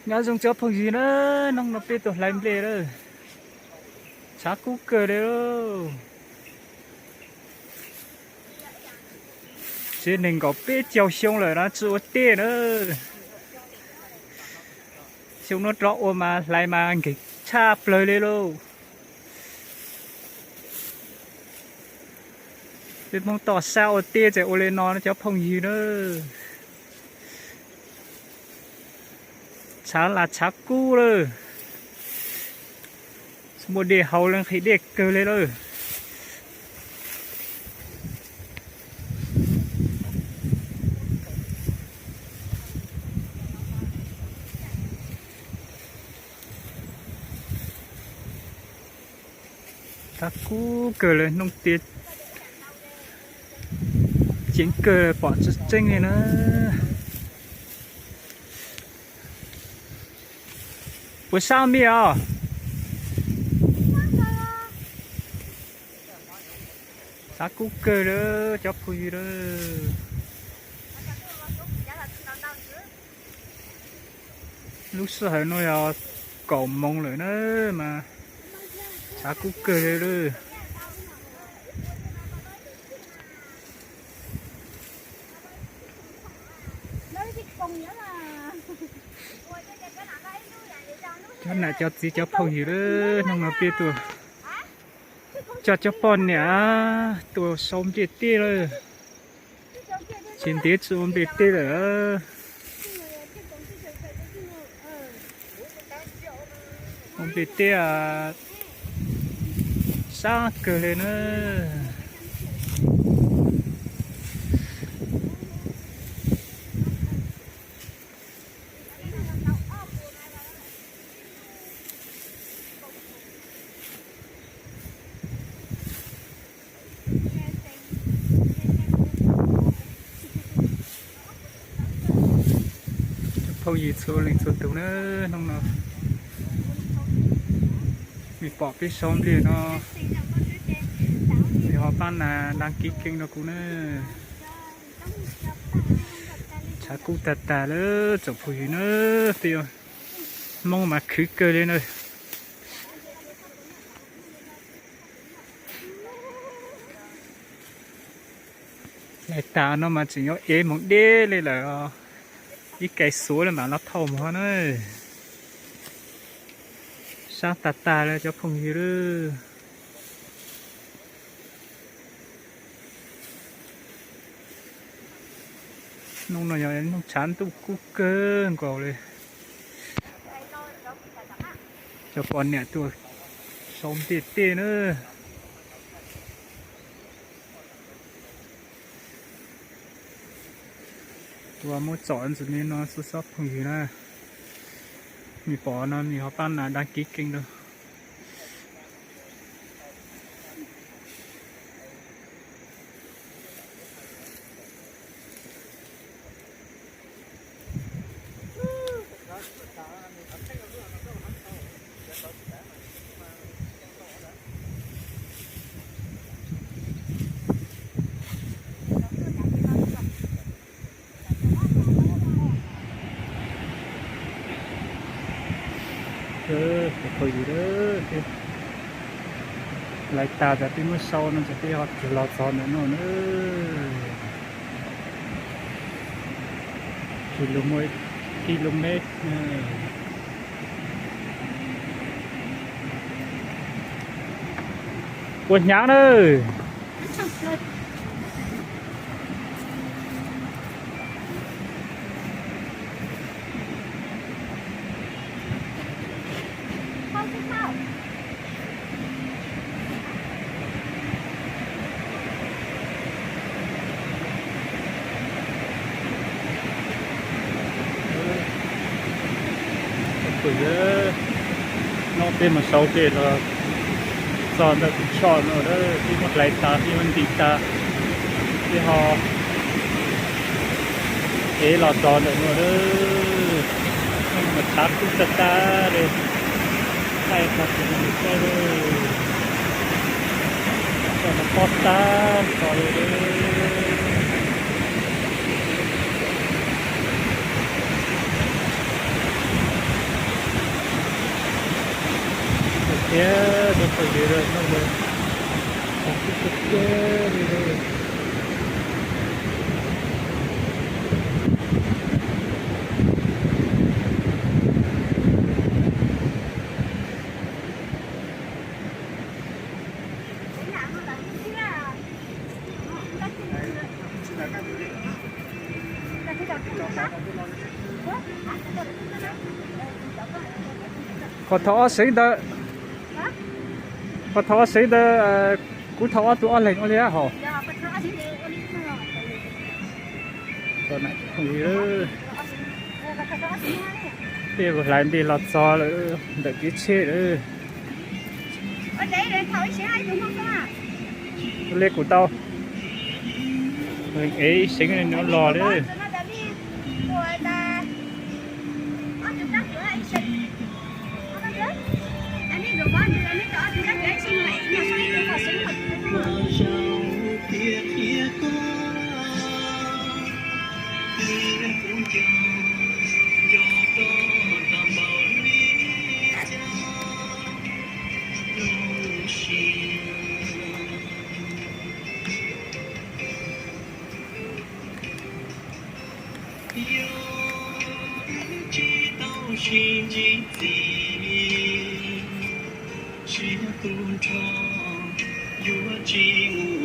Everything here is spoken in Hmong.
Nyob zoo cov phooj ywg na, hnub no peb tuaj hlais nplej lawm. Tshav kub kawg li lauj. Tsev neeg nkaum peb caug xyoo lawm na tsis ua teb na. Xyoo no rov ua mas hlais mas nkeeg tshaj plaws li lauj. Peb Hmoob toj sab ua teb tseem ua li no cov phooj ywg na. Tshav las tshav kub lawm. Tsis muaj dej haus li, nqhis dej kawg li lawm. Tshav kub kawg li, hnub tiav ceev kawg pom tseeb tseeb li na. Puas sab me os? Tshav kub kawg li cov phooj ywg lawm. Lub sij hawm no yog kaum moos lawm na mas tshav kub kawg li lawm. Cov nam cov txiv cov phooj ywg lawm, hnub no peb tuaj coj cov poj niam tuaj sau nplej teb lawm. Tsis ntev tsis ua nplej teb lawm. Ua nplej teb sab kawg li na. Cov phooj ywg txhua leej txhua tus na, hnub no nej pom peb sau nplej no, nej ho pab nas đăng ký kênh rau kuv na. Tshav kub tag tag lawm tsoom phooj ywg na, peb Hmoob mas khwv kawg li na. Hlais tas no mas tseem yuav ev moog deb li lawm os. Ib kais xuav li mam los thauj mog na. Sab tag tag li cov phooj ywg lawm. Hnub no yog hnub tshav ntuj kub kawg nkaus li. Cov poj niam tuaj sau nplej teb na. Tuaj muab tsom ntsis li no xwb tsoom phooj ywg na. Nej pom no nej ho pab nas đăng ký kênh rau. Phooj ywg, hlais tas tas peb muab sau no ces peb ho tig los txog ntawm no na. Kilômet. Puas hnyav na? Hnub no peb mus sau tes los txog ntawm tus choj no lawm, peb muab hlais tas peb muab ntim tas, peb ho ev los txog ntawm no lawm. Hnub no mas tshav kub tag tag li, thaij txog tus mus saib lawm, txog no pob tag txog li lawm. Poj yawg no mas, qhov thov ob xeev ntawd, qhov thov ob xeev ntawd, kuv thov ob tug ob leeg ua li hos. Peb hlais nti los txog lawm ntawm kev tsheb lawm. Ua li kuv tau ev ib seev no los lawm. Yog tsis tau sib ntsib txiv, tsiaj tu nrho yuav tsis mus